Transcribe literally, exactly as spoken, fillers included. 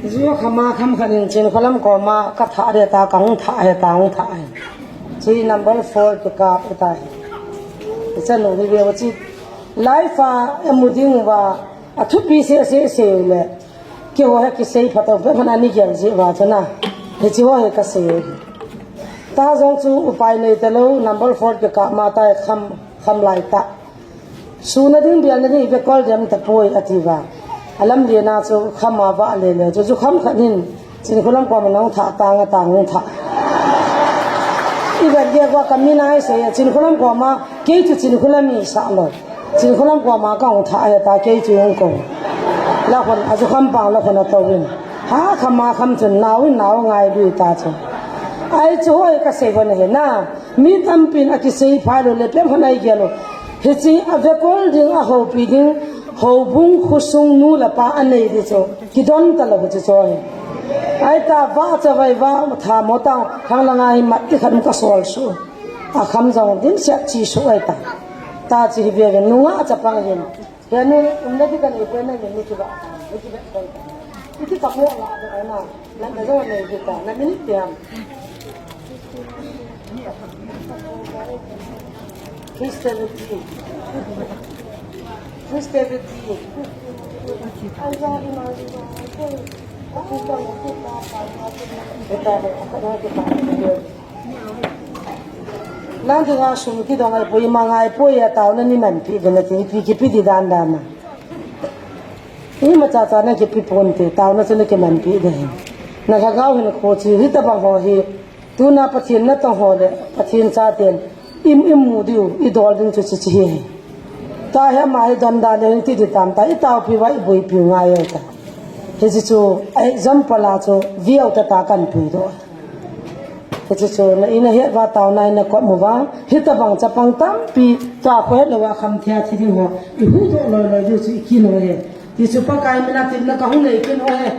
Ju khama kham khat in Chinkholam koma ka thah de ta, ka hung thah he ta, hung thah he. Chi number four kikap ta he. Chanu hi ve chi. Life a emu ding uva, athupi sese se le. Keiho hi kisei phat u, pe phat a ni gel ji uva chana. Hichi ho hi kasei. Ta jong chu upai nei talou, number four kikap ma ta kham, kham lai ta. Suna ding bialna ding i vekol dem tapoi ati uva. Alam liena chu khama va le le chu, chu kham khat hin Chinkholam koma nahung thah tang a tang hung thah. I vet ge va ka mi nai sei a Chinkholam koma kei chu Chinkholam mi sa lo. Chinkholam koma ka hung thah a ta kei chu hung ko. La khon a chu kham pang la khon a to win. Ha khama kham chun nau in nau ngai lui ta chu. Ai chu hoi ka sei hon he na. Mi tampin a kisei phai lo le pem hon ai gel lo. Hichi a vekol ding a hopi ding, houbung khosung nu le pa a nei di chu. Kidon ta lo hichi chu hi. Ai ta va cha vai va tha mo ta khang langa hi mat ti khat ka sol su. A kham jong din sia chi su ai ta. Ta chi hi ve ve nunga chapang hin. Hianu, umna di kan ipo na ni ki ba. Ni ki ba ko. Iti ka mo la da na. Na da jo na ki ta. Na minute ti ham. Christianity. Christianity. Nang dinga sum kidong ai poi, ima ngai poi, a taona ni manpi ding nati, ipi kipe di dan dan na. Ima cha cha na kipe ponte, taona chu na kimanpi ding. Na lhagao hin kho chi, hitabang ho hi, tuna Pathen natong ho le, Pathen chaten, im, imu diu, idol ding chu chi chi hi. Ta hi ama hi don dan le, ti di tam ta, itaopi uva, iboipi u ngai u ta. Hichi chu, example a chu, viau ta ta kan pui doh. Hichi chu na in a het uva taona in na kot mu uva. Hitabang chapang tampi tua kho het lou a kham thei a thi ding ho. I huhdoh loi loi diu chu i kin u ahi. Ti chu Pakai mina tin na ka hung nei kin u ahi.